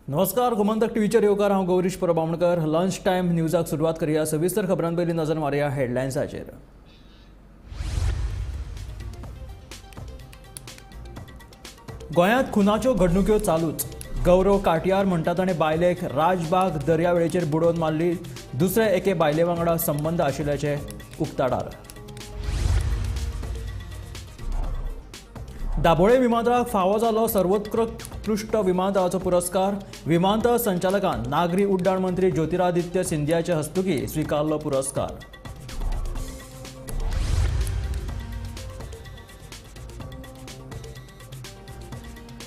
नमस्कार, गोमंतक टीव्हीचेर येवकार. हांव गौरीश परब आमोणकर. लंच टायम न्यूजाक सुरवात करूया. सविस्तर खबरां पयलीं नजर मारया हेडलायन्साचेर. गोंयांत खुनाच्यो घडणुक्यो चालूच. गौरव काटयार म्हणटा ताणें बायलेक राजबाग दर्यावेळेचेर बुडोवन मारली. दुसरे एके बायले वांगडा संबंद आशिल्ल्याचे उक्ताडार. दाबोळे विमानतळाक फावो जालो सर्वोत्कृष्ट विमानतळाचो पुरस्कार. विमानतळ संचालकान नागरी उड्डाण मंत्री ज्योतिरादित्य सिंधियाचे हस्तुकी स्वीकारलो पुरस्कार.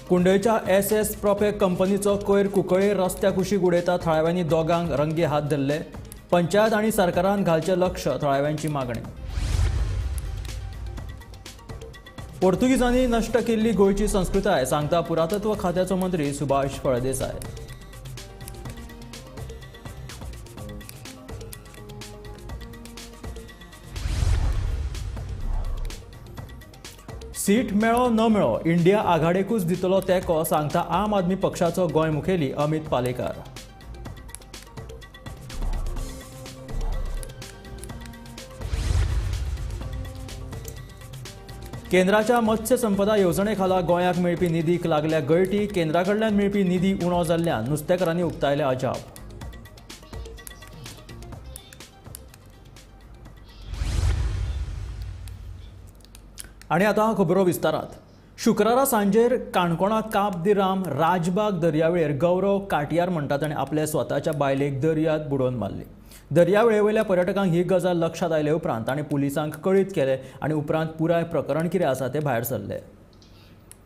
कुंडयच्या एस एस प्रोपेक कंपनीचो कोयर कुंकळ्ळे रस्त्या कुशीक उडयता थळाव्यांनी दोगांक रंगे हात धरले. पंचायत आनी सरकारान घालचें लक्ष, थळाव्यांची मागणी. पोर्तुगीजांनी नश्ट केल्ली गोंयची संस्कृताय, सांगता पुरातत्व खात्याचो मंत्री सुभाष फळदेसाय. सीट मेळो न मेळो इंडिया आघाडेकूच दितलो तेंको, सांगता आम आदमी पक्षाचो गोंय मुखेली अमित पालेकार. केंद्राच्या मत्स्य संपदा येवजणे खाला गोंयाक मेळपी निधीक लागल्या गळटी. केंद्रा कडल्यान मेळपी निधी उणो जाल्ल्यान नुस्तेकारांनी उक्तायले अजाप. आनी आतां खबरो विस्तारात. शुक्रारा सांजेर काणकोणा काब दी राम राजबाग दर्यावेळेर गौरव काटयार म्हणटा ताणें आपल्या स्वताच्या बायलेक दर्यांत बुडोवन मारली. दर्यावेळेवयल्या पर्यटकांक ही गजाल लक्षांत आयले उपरांत ताणें पुलिसांक कळीत केलें आनी उपरांत पुराय प्रकरण कितें आसा तें भायर सरलें.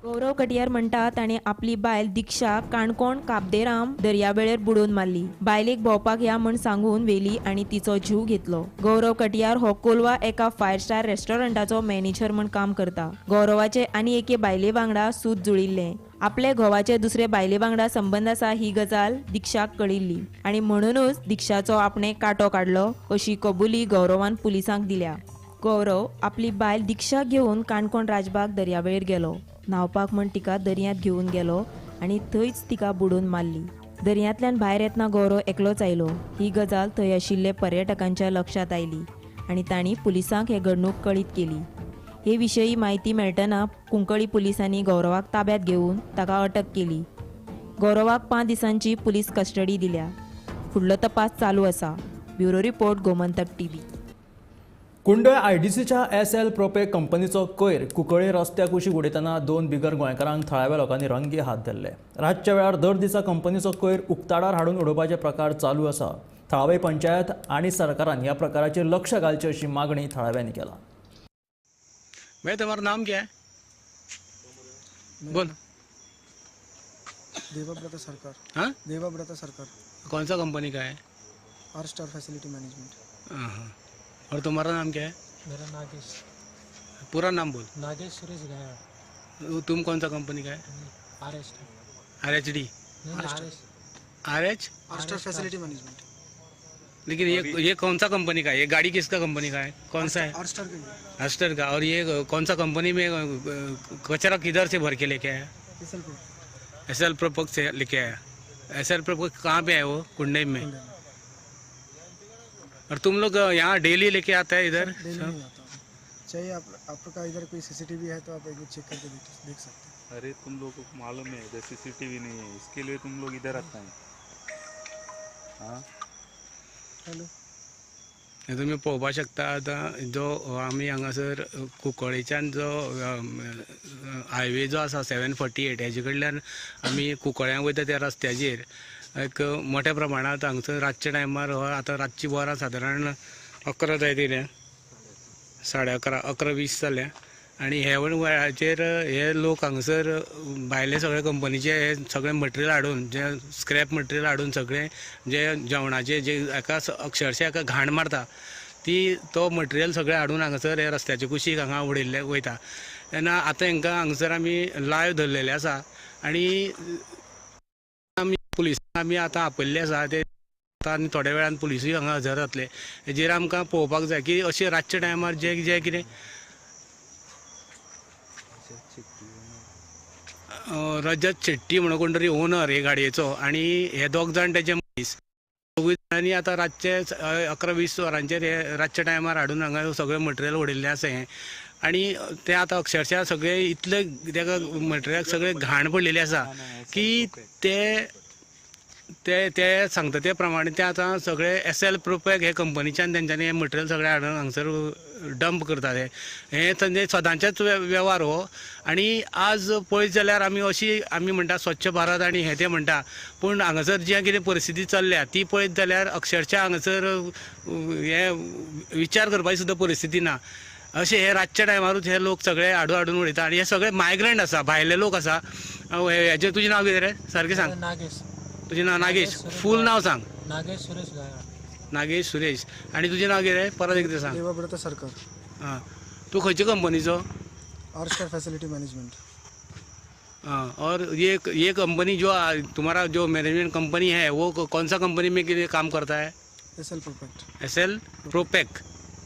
गौरव कटियार म्हणटा ताणें आपली बायल दीक्षा काणकोण काबदेराम दर्यावेळेर बुडोवन मारली. बायलेक भोंवपाक या म्हण सांगून व्हेली आनी तिचो जीव घेतलो. गौरव कटियार हो कोलवा एका फायव स्टार रेस्टॉरंटाचो मॅनेजर म्हण काम करता. गौरवाचे आनी एके बायले वांगडा सूत जुळिल्लें. आपले घोवाचे दुसरे बायले वांगडा संबंद आसा ही गजाल दीक्षाक कळिल्ली आनी म्हणूनच दीक्षाचो आपणे कांटो काडलो अशी कबुली गौरवान पुलिसांक दिल्या. गौरव आपली बायल दीक्षा घेवन काणकोण राजबाग दर्यावेळेर गेलो. न्हांवपाक म्हण तिका दर्यांत घेवन गेलो आनी थंयच तिका बुडोवन मारली. दर्यांतल्यान भायर येतना गौरव एकलोच आयलो. ही गजाल थंय आशिल्ले पर्यटकांच्या लक्षांत आयली आनी तांणी पुलिसांक हे घडणूक कळीत केली. हे विशयी म्हायती मेळटना कुंकळी पुलिसांनी गौरवाक ताब्यात घेवन ताका अटक केली. गौरवाक 5 दिसांची पुलीस कस्टडी दिल्या. फुडलो तपास चालू आसा. Bureau report, Gomantak TV. Kundai आयडीसीच्या एस एल प्रोपेक कंपनीचो कोयर कुंकळ्ळे रस्त्या कुशीक उडयतना 2 बिगर गोंयकारांक थळाव्या लोकांनी रंगे हात धरले. रातच्या वेळार दर दिसा कंपनीचो कोयर उक्ताडार हाडून उडोवपाचे प्रकार चालू आसा. थळावी पंचायत आनी सरकारान ह्या प्रकाराचेर लक्ष घालचें अशी मागणी थळाव्यांनी केला. भाई तुम्हारा नाम क्या है? बोल. देवव्रत सरकार. हाँ, देवव्रत सरकार. कौन सा कंपनी का है? R Star facility management. हाँ, और तुम्हारा नाम क्या है? मेरा नागेश. पूरा नाम बोल. नागेश सुरेश गया. तुम कौन सा कंपनी का है? R H. R H D. R H R star facility management. लेकिन ये कौन सा कंपनी का है? ये गाड़ी किसका कंपनी का है? कौन सा है? आर स्टार का. आर स्टार का. और ये कौन सा कंपनी में कचरा किधर से भर के लेके आया? एस एल प्रोपक से लेके आया. एस एल प्रोपक कहाँ पे है? वो कुंडई में. और तुम लोग यहाँ डेली लेके आता है इधर? डेली नहीं आता. चाहिए आपका इधर कोई सीसीटीवी है तो आप एक बार चेक करके देख सकते हैं. अरे तुम लोगों को मालूम है इधर सीसीटीवी नहीं है, इसके लिए तुम लोग इधर आता है. हाँ हॅलो. तुमी पळोवपाक शकता आतां जो आमी हांगासर कुंकळ्ळेच्यान जो हायवे जो आसा 748 हेजे कडल्यान आमी कुंकळ्यां वयता त्या रस्त्याचेर एक मोठ्या प्रमाणांत हांगसर रातच्या टायमार आतां रातची वरां सादारण 11 जायत येयल्या, 11:30 11:20 जाल्या आनी हे वेळाचेर हे लोक हांगसर भायले सगळे कंपनीचे हे सगळे मटेरियल हाडून, जे स्क्रॅप मटेरियल हाडून सगळे जे जेवणाचे जे एका अक्षरशा एका घाण मारता ती तो मटेरियल सगळें हाडून हांगासर हे रस्त्याचे कुशीक हांगा उडयल्ले वयता. तेन्ना आतां हांकां हांगसर आमी लायव धरलेले आसा आनी आमी पुलिसांक आमी आतां आपयल्ले आसा. ते आतां आनी थोड्या वेळान पुलिसूय हांगा हजर जातले. हेजेर आमकां पळोवपाक जाय की अशें रातच्या टायमार जे जे कितें रजत शेट्टी म्हणून कोण तरी ओनर हे गाडयेचो आनी हे दोग जाण तेजे मनीस. दोगूय जाणांनी आतां रातचे 11:20 वरांचेर हे रातच्या टायमार हाडून हांगा सगळें मटेरियल उडयल्लें आसा हें. आनी तें आतां अक्षरशः सगळें इतलें तेका मटेरियलाक सगळें घाण पडलेली आसा की ते ते ते सांगता ते प्रमाणे ते आतां सगळे एस एल प्रोपॅक हे कंपनीच्यान तेंच्यांनी हें मटेरियल सगळें हाडून हांगसर डंप करतात. हे तेंचे सदांचेच वेव्हार हो. आनी आज पळयत जाल्यार आमी अशी आमी म्हणटा स्वच्छ भारत आनी हें तें म्हणटा, पूण हांगासर जी कितें परिस्थिती चल्ल्या ती पळयत जाल्यार अक्षरशः हांगासर हें विचार करपाची सुद्दां परिस्थिती ना. अशें हे रातच्या टायमारूच हे लोक सगळे हाडून हाडून उडयता आनी हे सगळे मायग्रंट आसा, भायले लोक आसा. हेजें तुजें नांव कितें रे, सारकें सांग. नागेश. तुजें नांव नागेश, फूल नांव सांग. नागेश सुरेश गायवाड. नागेश सुरेश. आनी तुजें नांव कितें परत एकदां सांग. देवब्रत सरकार. आं, तूं खंयचे कंपनीचो? R Star facility management. हाँ, और ये कंपनी जो तुम्हारा जो मैनेजमेंट कंपनी है वो कौन सा कंपनी में के लिए काम करता है? S L Propack. S L Propack,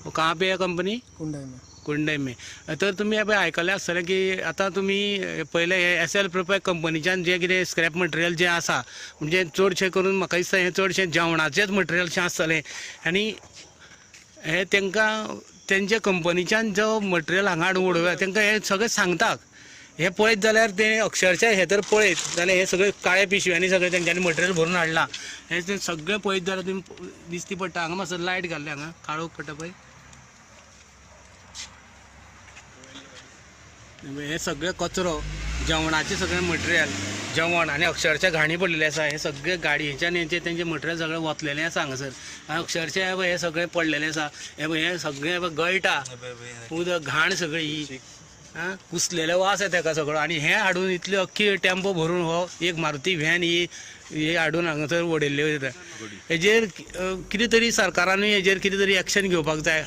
वो कहाँ पे है कंपनी? कुंडाई में. कुंडय में. तर तुमी पळय आयकलें आसतलें की आतां तुमी पयलें हे एस एल प्रोपेक कंपनीच्यान जें कितें स्क्रॅप मटेरियल जें आसा, म्हणजे चडशें करून म्हाका दिसता हें चडशें जेवणाचेंच मटेरियल शें आसतलें. आनी हें तांकां तेंच्या कंपनीच्यान जो मटेरियल हांगा हाडून उडोवया तांकां हें सगळें सांगता. हें पळयत जाल्यार तें अक्षरशः हें तर पळयत जाल्यार हें सगळें काळ्या पिशव्यांनी सगळें तेंच्यांनी मटेरियल भरून हाडलां. हें तें सगळें पळयत जाल्यार तुमी दिसती पडटा. हांगा मातसो लायट घाल्ले, हांगा काळोख पडटा पळय. हें सगळें कचरो, जेवणाचें सगळें मटेरियल, जेवण आनी अक्षरशः घाणी पडलेली आसा. हें सगळें गाडयेच्यान हेंचें तेंचें मटेरियल सगळें वतलेलें आसा हांगासर. आनी अक्षरशः हें पळय हें सगळें पडलेलें आसा. हें पळय हें सगळें पळय गळटा उदक, घाण सगळी ही, आं, कुसलेलो वास येता तेका सगळो. आनी हें हाडून इतली अख्खी टेम्पो भरून हो एक मारुती व्हॅन ही हाडून हांगासर उडयल्ली वयता. हेजेर कितें तरी सरकारानूय हेजेर कितें तरी एक्शन घेवपाक जाय.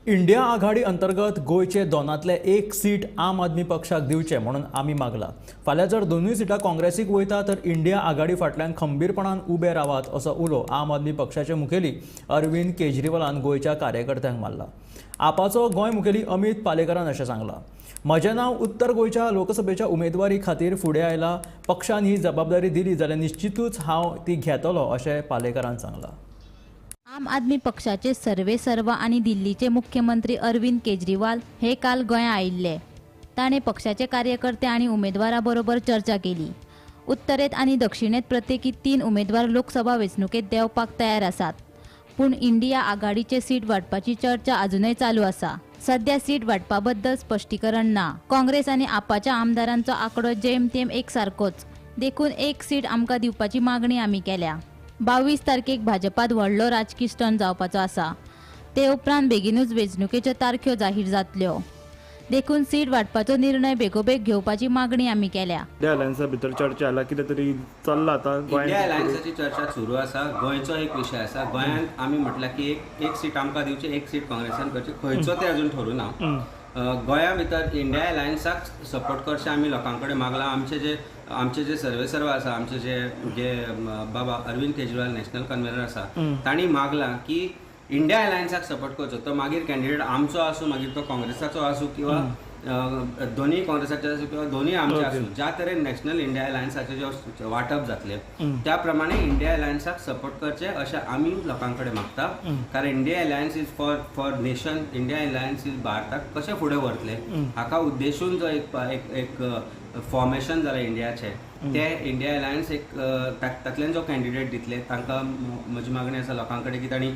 इंडिया आघाडी अंतर्गत गोंयचे दोनांतले एक सीट आम आदमी पक्षाक दिवचें म्हणून आमी मागला. फाल्यां जर दोनूय सिटां काँग्रेसीक वयता तर इंडिया आघाडी फाटल्यान खंबीरपणान उबे रावात असो उलो आम आदमी पक्षाचे मुखेली अरविंद केजरीवालान गोंयच्या कार्यकर्त्यांक मारला. आपाचो गोंय मुखेली अमित पालेकरान अशें सांगलां, म्हजें नांव उत्तर गोंयच्या लोकसभेच्या उमेदवारी खातीर फुडें आयला, पक्षान ही जबाबदारी दिली जाल्यार निश्चितूच हांव ती घेतलो अशें पालेकरान सांगलां. आम आदमी पक्षाचे सर्वेसर्वा आनी दिल्लीचे मुख्यमंत्री अरविंद केजरीवाल हे काल गोंया आयिल्ले. ताणें पक्षाचे कार्यकर्ते आनी उमेदवारा बरोबर चर्चा केली. उत्तरेंत आनी दक्षिणेंत प्रत्येकी 3 उमेदवार लोकसभा वेंचणुकेंत देंवपाक तयार आसात. पूण इंडिया आघाडीचे सीट वांटपाची चर्चा अजुनय चालू आसा. सध्या सीट वांटपा बद्दल स्पश्टीकरण ना. काँग्रेस आनी आपाच्या आमदारांचो आंकडो जेमतेम एकसारकोच, देखून एक सीट आमकां दिवपाची मागणी आमी केल्या. 22 तारखेक भाजपात व्हडलो राजकी स्टंट जावपाचो आसा. ते उपरांत बेगीनूच वेंचणुकेच्यो तारख्यो जाहीर जातल्यो. देखून सीट वांटपाचो निर्णय बेगोबेग घेवपाची मागणी आमी केल्या. इंडिया अलायन्सा भितर चर्चा जाला, कितें तरी चल्लां आतां इंडिया अलायन्साची चर्चा सुरू आसा. गोंयचो एक विशय आसा. गोंयांत आमी म्हटलां की एक सीट आमकां दिवची, एक सीट काँग्रेसान करची, खंयचो ते अजून ठरूं ना. गोंया भितर इंडिया अलायन्साक सपोर्ट करचें आमी लोकां कडेन मागलां. आमचे जे सर्वेसर्वा आसा, आमचे जे जे बाबा अरविंद केजरीवाल नॅशनल कन्व्हेनर आसा, तांणी मागलां की इंडिया अलायन्साक सपोर्ट करचो. तो मागीर कॅन्डिडेट आमचो आसूं, मागीर तो काँग्रेसाचो आसूं किंवा दोनूय काँग्रेसाचे आसूं किंवा दोनूय आमचे आसूं, ज्या तरेन नॅशनल इंडिया अलायन्साचे जे वांटप जातलें त्या प्रमाणे इंडिया अलायन्साक सपोर्ट करचें अशें आमी लोकां कडेन मागता. कारण India alliance is for nation. India alliance is भारताक कशें फुडें व्हरतलें हाका उद्देशून जो एक एक फॉर्मेशन जालें इंडियाचें, ते इंडिया अलायन्स एक तातल्यान जो कॅन्डिडेट दितले तांकां म्हजी मागणी आसा लोकां कडेन की तांणी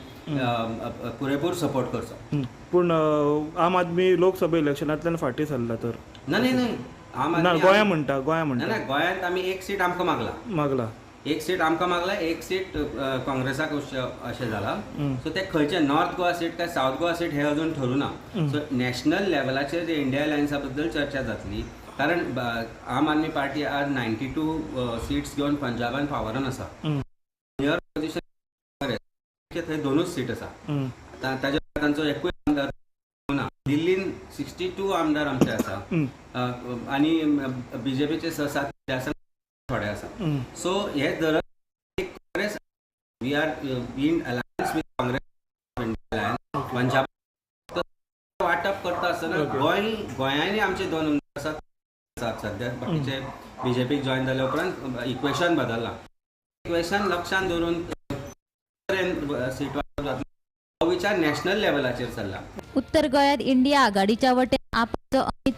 पुरेपूर सपोर्ट करचो. पूण आम आदमी लोकसभा इलेक्शनांतल्यान फाटीं सरला तर? ना न्ही न्ही, आम आदमी गोंया म्हणटा, गोंया म्हणटा. ना, गोंयांत आमी एक सीट आमकां मागला, एक सीट आमकां मागला, एक सीट काँग्रेसाक अशें जाला. सो ते खंयचे नॉर्थ गोवा सीट काय सावथ गोवा सीट हें अजून ठरूं ना. सो नॅशनल लेवलाचेर जे इंडिया अलायन्सा बद्दल चर्चा जातली, कारण आम आदमी पार्टी आज 92 सीट्स घेवन पंजाबान पावरान आसा. नियर पोजिशन थंय 2 सीट आसा, ताच्या तांचो एकूय आमदार ना. दिल्लीन 62 आमदार आमचे आसा आनी बीजेपीचे 6-7 थोडे आसा. सो हे धरत Congress, we are in alliance with Congress India alliance. Punjab वांटप करता आसतना गोंयांनी आमचे 2 आमदार आसात, आसात सद्या, बाकीचे बीजेपीक जॉयन जाल्या उपरांत इक्वेशन बदल्लां. इक्वेशन लक्षांत दवरून सीट वांटप जातली हो विचार नॅशनल लेवलाचेर चल्ला. उत्तर गोंयांत इंडिया आघाडीच्या वटेन आपाचो अमित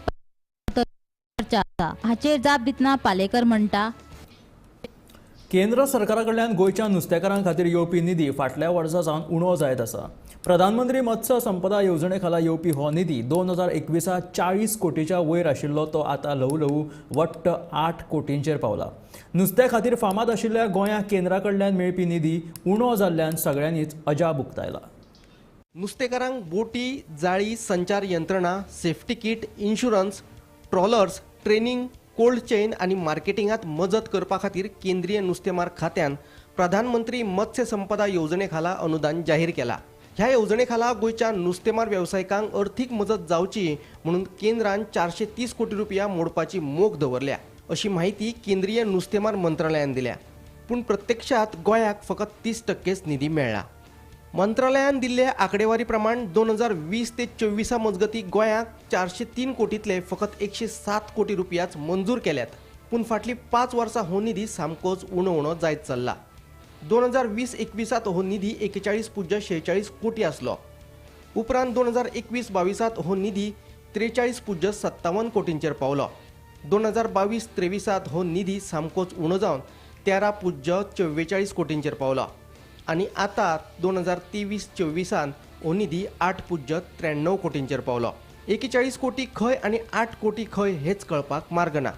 चर्चा आसा. हाचेर जाप दितना पालेकर म्हणटा, केंद्र सरकारा कडल्यान गोंयच्या नुस्तेकारां खातीर येवपी निधी फाटल्या वर्सा सावन उणो जायत आसा. प्रधानमंत्री मत्स्य संपदा येवजणे खाला येवपी हो निधी 2021 40 कोटीच्या वयर आशिल्लो तो आतां ल्हवू ल्हवू वट्ट 8 कोटींचेर पावला. नुस्त्या खातीर फामाद आशिल्ल्या गोंया केंद्रा कडल्यान मेळपी निधी उणो जाल्ल्यान सगळ्यांनीच अजाप उक्तायला. नुस्तेकारांक बोटी, जाळी, संचार यंत्रणा, safety kit, insurance, trawlers, training, cold chain आनी मार्केटिंगात मजत करपा खातीर केंद्रीय नुस्तेमार खात्यान प्रधानमंत्री मत्स्य संपदा येवजणे खाला अनुदान जाहीर केला. ह्या येवजणे खाला गोंयच्या नुस्तेमार वेवसायिकांक अर्थीक मजत जावची म्हणून केंद्रान 430 कोटी रुपया मोडपाची मोख दवरल्या अशी माहिती केंद्रीय नुस्तेमार मंत्रालयान दिल्या. पूण प्रत्यक्षात गोंयाक फकत 30% निधी मेळ्ळा. मंत्रालयान दिल्ले आंकडेवारी प्रमाण 2020 ते 24 मजगती गोंयाक 403 कोटींतले फकत 107 कोटी रुपयाच मंजूर केल्यात. पूण फाटलीं 5 वर्सां हो निधी सामकोच उणो उणो जायत चल्ला. 2020-21 हो निधी 41.46 कोटी आसलो. उपरांत 2021-22 हो निधी 43.57 कोटींचेर पावलो. 2022-23 हो निधी सामकोच उणो जावन 13.44 कोटींचेर पावलो आनी आतां 2023-24 हो निधी 8.93 कोटींचेर पावलो. 41 कोटी खंय आनी 8 कोटी खंय हेच कळपाक मार्ग ना.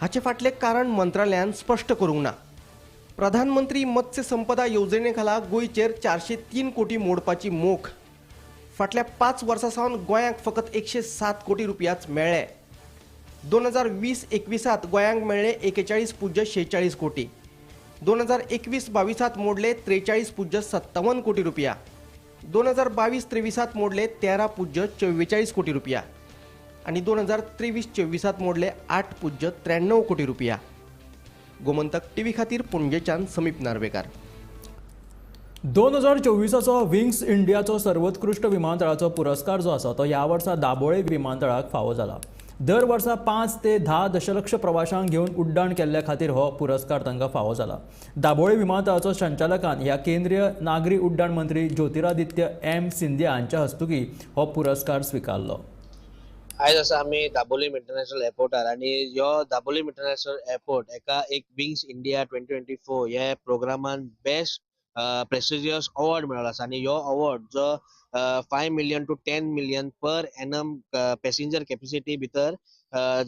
हाचे फाटलें कारण मंत्रालयान स्पश्ट करूंक ना. प्रधानमंत्री मत्स्य संपदा येवजणे खाला गोंयचेर 403 कोटी मोडपाची मोख. फाटल्या 5 वर्सां सावन गोंयाक फकत 107 कोटी रुपयाच मेळ्ळे. 2020-21 गोंयांक मेळ्ळे 41.46 कोटी. 2021-22 मोडले 43.57 कोटी रुपया. 2022-23 मोडले 13.44 कोटी रुपया आनी 2023-24 मोडले 8.93 कोटी रुपया. गोमंतक टीव्ही खातीर पणजेच्यान समीप नार्वेकार. 2024चो विंग्स इंडियाचो सर्वोत्कृष्ट विमानतळाचो पुरस्कार जो आसा तो ह्या वर्सा दाबोळे विमानतळाक फावो जाला. दर वर्सा 5 ते 10 दशलक्ष प्रवाशांक घेवन उड्डाण केल्ल्या खातीर हो पुरस्कार तांकां फावो जाला. दाबोळे विमानतळाचो संचालकान ह्या केंद्रीय नागरी उड्डाण मंत्री ज्योतिरादित्य एम सिंधिया हांच्या हस्तुकी हो पुरस्कार स्विकारलो. आयज आसा आमी दाबोलीम इंटरनॅशनल एअरपोर्टार आनी ह्यो दाबोलीम इंटरनॅशनल एअरपोर्ट एका एक विंग्स इंडिया 2024 ह्या प्रोग्रामान बेस्ट प्रेस्टिजियस अवॉर्ड मेळ्ळो आसा आनी ह्यो अवॉर्ड जो 5 million to 10 million per annum passenger capacity भितर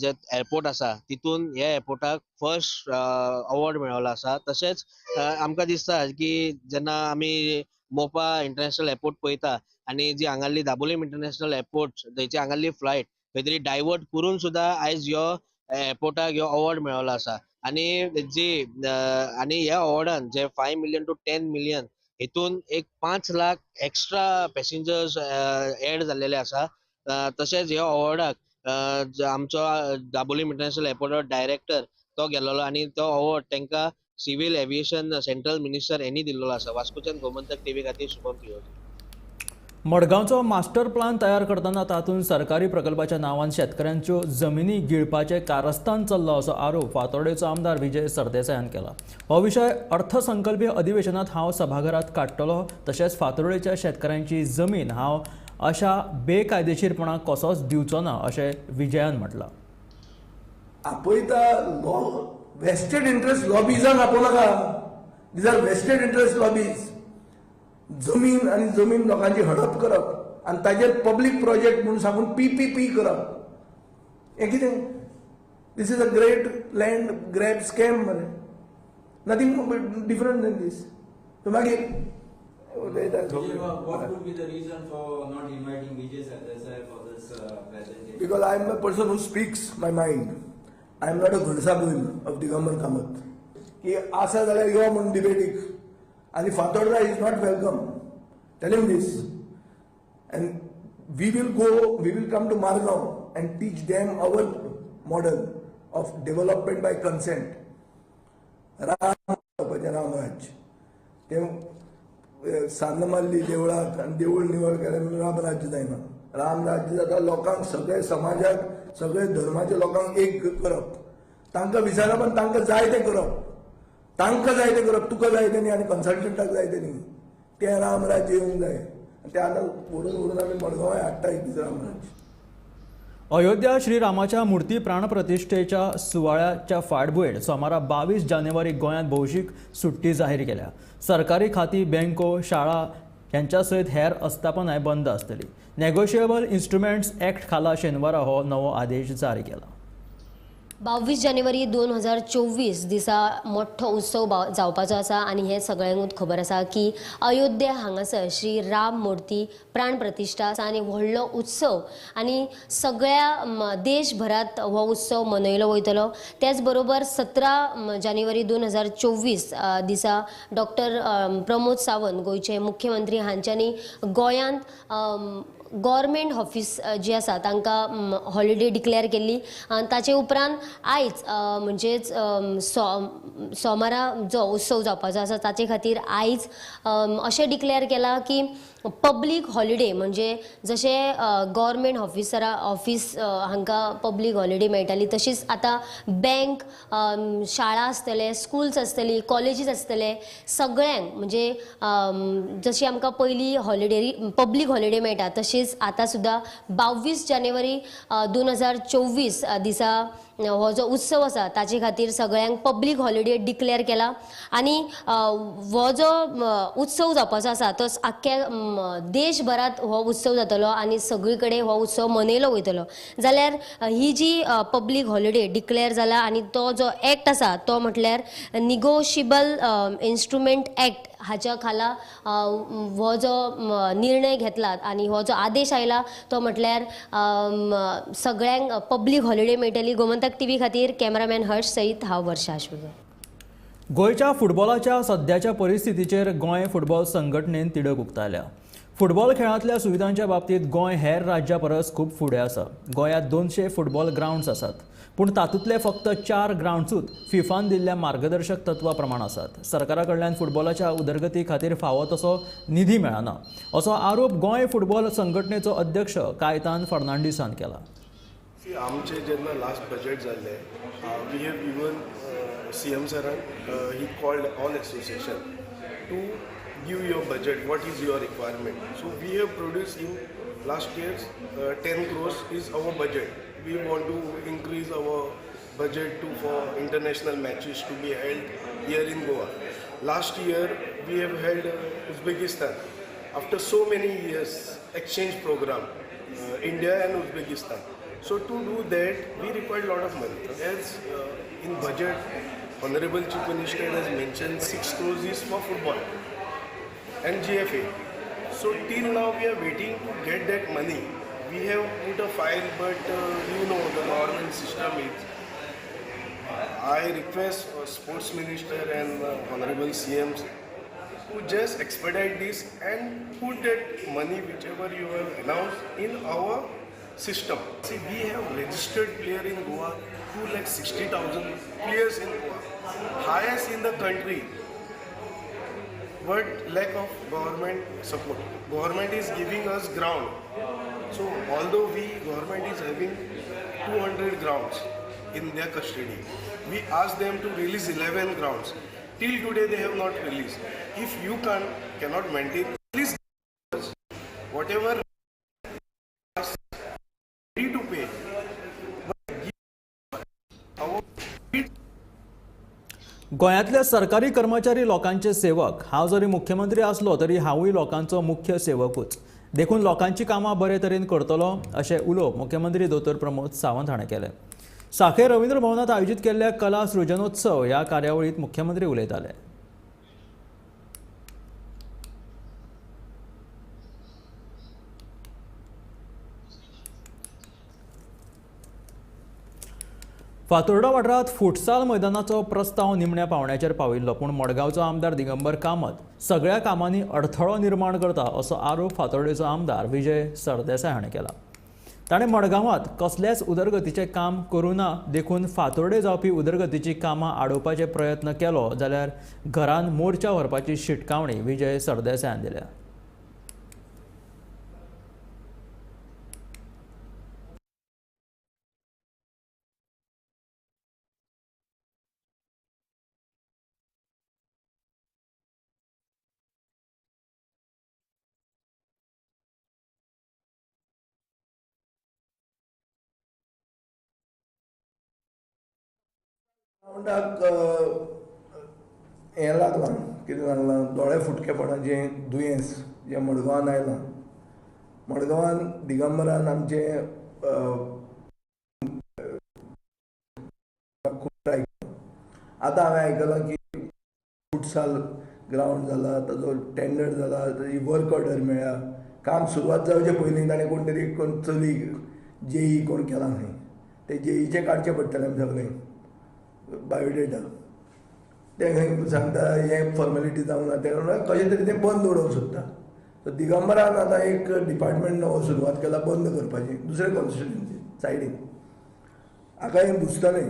जे एअरपोर्ट आसा तितून ह्या एअरपोर्टाक फर्स्ट अवॉर्ड मेळ्ळो आसा. तशेंच आमकां दिसता की जेन्ना आमी मोपा इंटरनॅशनल एअरपोर्ट पळयता आनी जी हांगासरली दाबोलीम इंटरनॅशनल एअरपोर्ट थंयची हांगासरली फ्लायट खंय तरी डायवर्ट करून सुद्दां आयज ह्यो एअरपोर्टाक ह्यो अवॉर्ड मेळ्ळो आसा. आनी जी आनी ह्या अवॉर्डान जे 5 मिलियन टू 10 मिलियन हितून एक 5 लाख एक्स्ट्रा पॅसेंजर्स एड जाल्लेले आसा. तशेंच ह्या अवॉर्डाक आमचो दाबोलीम इंटरनॅशनल एअरपोर्टाचो डायरेक्टर तो गेल्लो आनी तो अवॉर्ड तांकां सिव्हील एव्हिएशन सेंट्रल मिनिस्टर यांनी दिल्लो आसा. वास्कोच्यान गोमंतक टीव्ही खातीर शुभम पियोजी. मडगांवचो मास्टर प्लान तयार करतना तातूंत सरकारी प्रकल्पाच्या नांवान शेतकऱ्यांच्यो जमिनी गिळपाचें कारस्थान चल्लां असो आरोप फातोर्डेचो आमदार विजय सरदेसायान केला. हो विशय अर्थसंकल्पीय अधिवेशनात हांव सभाघरात काडटलो, तशेंच फातोर्डेच्या शेतकऱ्यांची जमीन हांव अशा बेकायदेशीरपणाक कसोच दिवचो ना अशें विजयान म्हटलां. आपयता वेस्टेड इंट्रस्ट लॉबीजांक आपोवं नाका. These are vested interest lobbies. जमीन आनी जमीन लोकांची हडप करप आनी ताजेर पब्लीक प्रोजेक्ट म्हणून सांगून पीपीपी करप हें कितें? This is a great land grab scam मरे, नथींग डिफरंट देन दीस. मागीर Because I am a person who speaks my mind. I am not a घणसाबोल of Digambar Kamat की आसा जाल्यार यो म्हणून डिबेटीक. And Fatorda is not welcome. Tell him this. And we will go, we will come to Margao and teach them our model of development by consent. Ram Ramraj. ते सान्न मारली देवळाक आनी देवूळ निवळ केलें म्हणून रामराज्य जायना. रामराज्य जाता लोकांक सगळे समाजाक सगळे धर्माच्या लोकांक एक करप, तांकां विचारप आनी तांकां जाय तें करप, तांकां जाय तें करप, तुका जाय तें न्ही आनी कन्सल्टंटाक जाय तें न्ही. तें रामराज्य येवंक जाय आनी तें आतां व्हरून व्हरून आमी मडगांवाय हाडटा एक दीस रामराज्य. अयोध्या श्रीरामाच्या मूर्ती प्राणप्रतिष्ठेच्या सुवाळ्याच्या फाटभुंयेर सोमारा 22 जानेवारी गोंयांत भौशीक सुट्टी जाहीर केल्या. सरकारी खाती, बँको, शाळा ह्यांच्या सयत हेर आस्थापनाय बंद आसतली. नेगोशिएबल इन्स्ट्रुमेंट्स एक्ट खाला शेनवारा हो नवो आदेश जारी केला. 22 जानेवारी 2024 दिसा मोठो उत्सव जावपाचो आसा आनी हें सगळ्यांकूच खबर आसा की अयोध्या हांगासर श्री राम मूर्ती प्राण प्रतिश्ठा आसा आनी व्हडलो उत्सव आनी सगळ्या देशभरात हो उत्सव मनयलो वयतलो. त्याच बरोबर 17 जानेवारी 2024 दिसा डॉक्टर प्रमोद सावंत गोंयचे मुख्यमंत्री हांच्यांनी गोंयांत गव्हर्मेंट ऑफिस जी आसा तांकां हॉलिडे डिक्लेअर केल्ली आनी ताचे उपरांत आयज म्हणजेच सोमारा जो उत्सव जावपाचो आसा ताचे खातीर आयज अशें डिक्लेअर केलां की पब्लीक हॉलिडे म्हणजे जशें गव्हर्मेंट ऑफिस हांकां पब्लीक हॉलिडे मेळटाली तशीच आतां बँक, शाळा आसतले, स्कुल्स आसतली, कॉलेजीस आसतले, सगळ्यांक म्हणजे जशी आमकां पयलीं हॉलिडे पब्लीक हॉलिडे मेळटा तशीच आतां सुद्दां 22 जानेवारी 2024 दिसा हो जो उत्सव आसा ताचे खातीर सगळ्यांक पब्लीक हॉलिडे डिक्लेअर केला आनी हो जो उत्सव जावपाचो आसा तो आख्ख्या देशभरात हो उत्सव जातलो आनी सगळी कडेन हो उत्सव मनयलो वयतलो. जाल्यार ही जी पब्लीक हॉलिडे डिक्लेअर जाला आनी तो जो एक्ट आसा तो म्हटल्यार निगोशिएबल इन्स्ट्रुमेंट एक्ट हाच्या खाला हो जो निर्णय घेतला आनी हो जो आदेश आयला तो म्हटल्यार सगळ्यांक पब्लीक हॉलिडे मेळटली. गोमंतक टीव्ही खातीर कॅमेरामॅन हर्ष सहित हांव वर्षा आशवेकर. गोंयच्या फुटबॉलाच्या सद्याच्या परिस्थितीचेर गोंय फुटबॉल संघटनेन तिडक उक्तायल्या. फुटबॉल खेळांतल्या सुविधांच्या बाबतींत गोंय हेर राज्या परस खूब फुडें आसा. गोंयांत 200 फुटबॉल ग्रावंड्स आसात, पूण तातूंतले फक्त 4 ग्रावंड्सूच फिफान दिल्ल्या मार्गदर्शक तत्वा प्रमाण आसात. सरकारा कडल्यान फुटबॉलाच्या उदरगती खातीर फावो तसो निधी मेळना असो आरोप गोंय फुटबॉल संघटनेचो अध्यक्ष कायतान फर्नांडीसान केला. आमचे जेन्ना लास्ट बजेट जाल्लें, we have even CM सरान he called all association to give your budget, what is your requirement. So we have produced in last year's 10 crores is our budget. We want to increase our budget to for international matches to be held here in Goa. Last year we have held Uzbekistan after so many years exchange program, India and Uzbekistan. So to do that we required a lot of money. As in budget, Honorable Chief Minister has mentioned 6 crores is for football and GFA. So till now we are waiting to get that money. We have put a file, but you know the government system is. I request Sports Minister and Honorable CMs to just expedite this and put that money whichever you have announced in our system. See, we have registered player in Goa, 260,000 players in Goa, highest in the country. But lack of government support. Government is giving us ground. So although we government is having 200 grounds in their custody, we asked them to release 11 grounds. Till today they have not released. If you cannot maintain, please give us whatever ready to pay. But give our गोंयांतल्या सरकारी कर्मचारी लोकांचे सेवक. हांव जरी मुख्यमंत्री आसलो तरी हांवूय लोकांचो मुख्य सेवकूच, देखून लोकांची कामां बरे तरेन करतलो अशें उलोवप मुख्यमंत्री दोतोर प्रमोद सावंत हाणें केलें. साखळे रवींद्र भवनांत आयोजीत केल्ल्या कला सृजनोत्सव ह्या कार्यावळींत मुख्यमंत्री उलयताले. फातोर्डा वाठारांत फुटसाल मैदानाचो प्रस्ताव निमण्या पावंड्याचेर पाविल्लो, पूण मडगांवचो आमदार दिगंबर कामत सगळ्या कामांनी अडथळो निर्माण करता असो आरोप फातोर्डेचो आमदार विजय सरदेसाय हाणें केला. ताणें मडगांवांत कसलेंच उदरगतीचें काम करूं ना देखून फातोर्डे जावपी उदरगतीचीं कामां आडोवपाचे प्रयत्न केलो जाल्यार घरान मोर्चा व्हरपाची शिटकावणी विजय सरदेसायान दिल्या. ग्रावंडाक हें लागलां, कितें लागलां, दोळे फुटकेपणाचें दुयेंस जें मडगांवान आयलां. मडगांवान दिगंबरान आमचे खूब ट्राय केलो. आतां हांवें आयकलां की फुटसाल ग्रावंड जाला, ताजो टेंडर जाला, ताजी वर्क ऑर्डर मेळ्ळ्या. काम सुरवात जावचे पयलीं ताणें कोण तरी कोण चली जेई कोण केला खंय, ते जेईचें काडचें पडटलें आमी सगळें बायोडेटा. ते खंय सांगता हें फॉर्मेलिटी जावंक ना, तें कशें तरी तें बंद उडोवंक सोदता. सो दिगंबरान आतां एक डिपार्टमेंट नवो सुरवात केला बंद करपाची, दुसरे कॉन्स्टिट्युएन्सी सायडीन. हाका हें बुजतलें.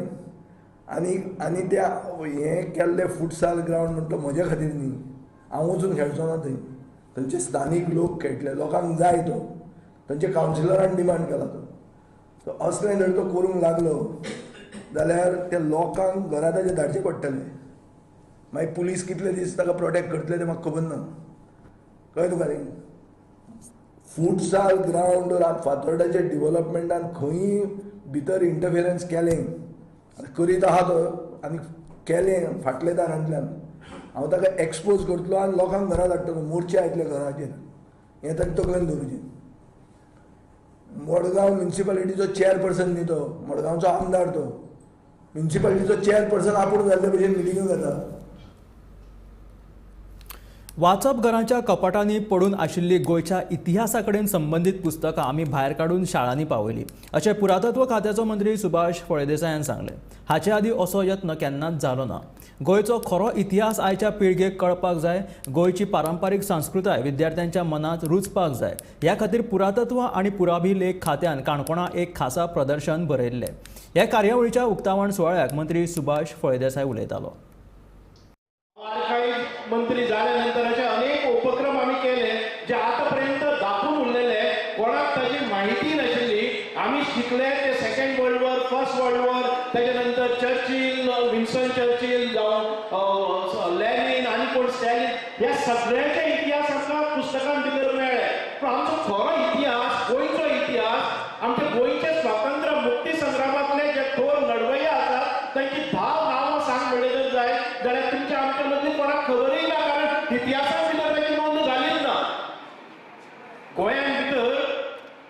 आनी आनी त्या हें केल्लें फुटसाल ग्रावंड म्हणटा म्हज्या खातीर न्ही, हांव वचून खेळचो ना थंय. थंयचे स्थानीक लोक खेळटले, लोकांक जाय तो, थंयचे कावन्सिलरान डिमांड केला तो. सो असलें जर तो करूंक लागलो जाल्यार त्या लोकांक घरा ताजे धाडचें पडटलें. मागीर पुलीस कितले दीस ताका प्रोटेक्ट करतले तें म्हाका खबर ना. कळ्ळें तुका न्ही? फुटसाल ग्रावंड फातोर्डाच्या डिवलपमेंटान खंयी भितर इंटरफिरन्स केलें करीत आहा तो, आनी केलें फाटल्या दारांतल्यान, हांव ताका एक्सपोज करतलो आनी लोकांक घरा धाडटलो, मोर्चे येतले घराचेर. हें ताणें तकलेन दवरचें. मडगांव म्युनिसिपालिटीचो चेअरपर्सन न्ही तो, मडगांवचो आमदार तो. म्युनिसिपालिटीचो चेअरपर्सन आपूण जाल्ले भशेन मिटिंग्यो घेता. वाचपघरांच्या कपाटांनी पडून आशिल्ली गोंयच्या इतिहासा कडेन संबंदीत पुस्तकां आमी भायर काडून शाळांनी पावयली, अशें पुरातत्व खात्याचो मंत्री सुभाष फळदेसायान सांगलें. हाचे आदीं असो यत्न केन्नाच जालो ना. गोंयचो खरो इतिहास आयच्या पिळगेक कळपाक जाय. गोंयची पारंपारीक संस्कृताय विद्यार्थ्यांच्या मनांत रुजपाक जाय. ह्या खातीर पुरातत्व आनी पुराभिलेख खात्यान काणकोणा एक खासा प्रदर्शन भरयल्लें. ह्या कार्यावळीच्या उक्तावण सुवाळ्याक मंत्री सुभाष फळदेसाय उलयतालो. मंत्री जाल्यानंतर असे अनेक उपक्रम आम्ही केले जे आतापर्यंत दाखवून उरलेले, कोणाक ताची माहिती नाशिल्ली. आम्ही शिकले ते second world war, first world war, त्याच्यानंतर चर्चिल, विन्सन चर्चिल जावं लेनिन आनी कोण स्टॅलिन, ह्या सगळ्यांचे इतिहास आमकां पुस्तकां भितर मेळ्ळे. पूण आमचो खरो इतिहास, गोंयचो इतिहास, आमच्या गोंयचे स्वातंत्र्य मुक्ती संग्रामांतले जे थोर लढवय्ये आसात तांची 10 नांवां सांग म्हणलें जर जाय जाल्यार तुमच्या आमच्या मदली कोणाक खबरय ना, कारण इतिहासांत भितर ताची नोंद जालीच ना. गोंयांत भितर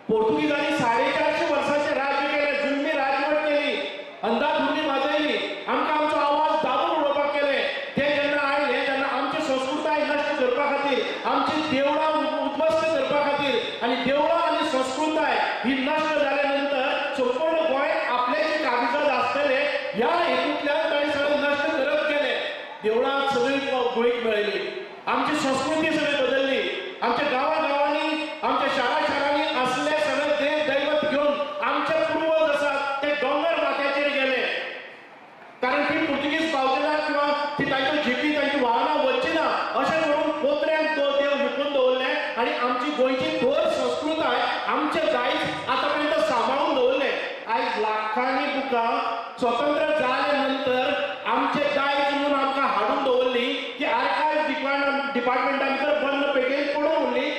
पोर्तुगीजांनी 450 वर्सांचें राज्य केलें, जुलमी राजवट केली, अंदाधुंदी वाजयली, आमकां आमचो आवाज दाबून उडोवपाक केले. ते जेन्ना आयले तेन्ना आमची संस्कृताय नश्ट करपा खातीर, आमची देवळां उद्ध्वस्त करपा खातीर, आनी देवळां आनी संस्कृताय ही नश्ट जाल्या नंतर संपूर्ण गोंय आपल्याची काबिजाद आसतले ह्या हेतूंतल्यान तांणी सगळें नश्ट करत गेले. देवळां सगळीं गोंयक मेळयली, आमची संस्कृती सगळी बदलली, आमच्या गांवागांवांनी, आमच्या शारा शारांनी असले सगळे देव दैवत घेवन आमचे पूर्वज आसात ते दोंगर माथ्याचेर गेले, कारण ती पुर्तुगीज पावचे ना किंवा ती तांच्यो जिपी, तांची वाहनां वचची ना अशें करून कोत्र्यांक देव लिपून दवरले आनी आमची गोंयची थोर संस्कृताय, आमचें दायज आतां पर्यंत सांबाळून दवरलें. आयज लाखांनी बुकां स्वतंत्र जाले नंतर आमचें दायज म्हणून आमकां हाडून दवरली ती आर्कायव डिपार्टमेंटा भितर बंद पेटेन पडून उरली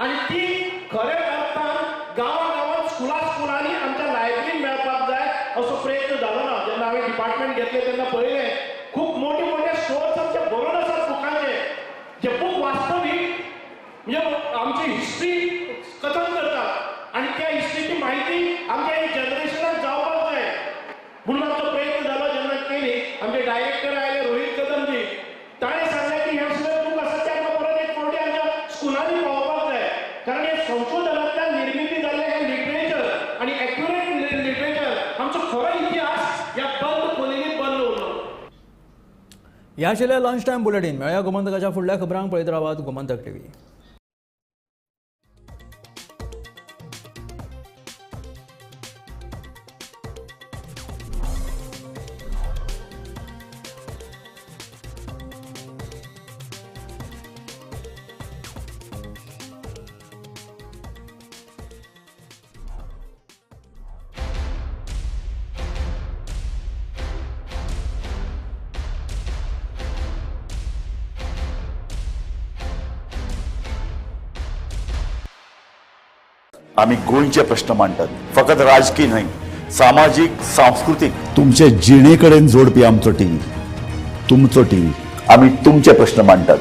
आनी ती खऱ्या अर्थान गांवागांवांत स्कुला स्कुलांनी आमच्या लायब्ररीन मेळपाक जाय असो प्रयत्न जालो ना. जेन्ना हांवें डिपार्टमेंट घेतलें तेन्ना पळयलें खूब मोठे मोठे स्टोर्स आमचे भरून आसात बुकांचे, जे बूक वास्तवीक म्हणजे आमची हिस्ट्री कथन करतात आनी त्या हिस्ट्रीची माहिती आमच्या जनरेशनाक जावपाक जाय म्हणून आमचो प्रयत्न जालो. जेन्ना केली आमचे डायरेक्टर आयले रोहित कदमजी, ताणें सांगलें की हे सगळे बूक आसा ते आमकां परत एक फावटी आमच्या स्कुलांनी पावोवपाक जाय, कारण हे संशोधनांतल्यान निर्मिती जाल्लें हें लिटरेचर आनी एक्युरेट लिटरेचर आमचो खरो इतिहास ह्या बंद खोलींनी बंद उरलो. ह्या आशिल्लें लंच टायम बुलेटीन. मेळया गोमंतकाच्या फुडल्या खबरांक. पळयत रावात गोमंतक टीव्ही. आमी गोंयचे प्रश्न मांडटात, फकत राजकीय न्हय, सामाजीक, सांस्कृतीक, तुमचे जिणे कडेन जोडपी आमचो टीव्ही, तुमचो टीव्ही. आमी तुमचे प्रश्न मांडटात.